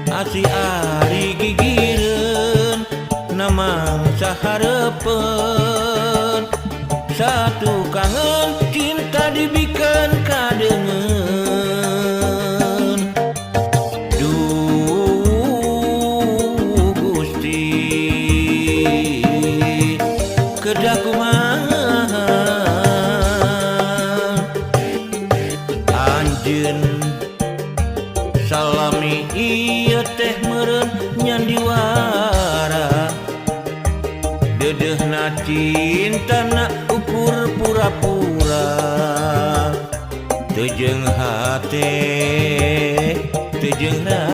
Asih ari gigireun namangsa hareupeun. Satu kangen cinta dibikeun kadeungeun. Duh Gusti, kedah kumaha anjeun? Salami ieu teh meureun nyandiwara. Deudeuhna cintana ukur pura-pura. Teu jeung hate, teu jeung.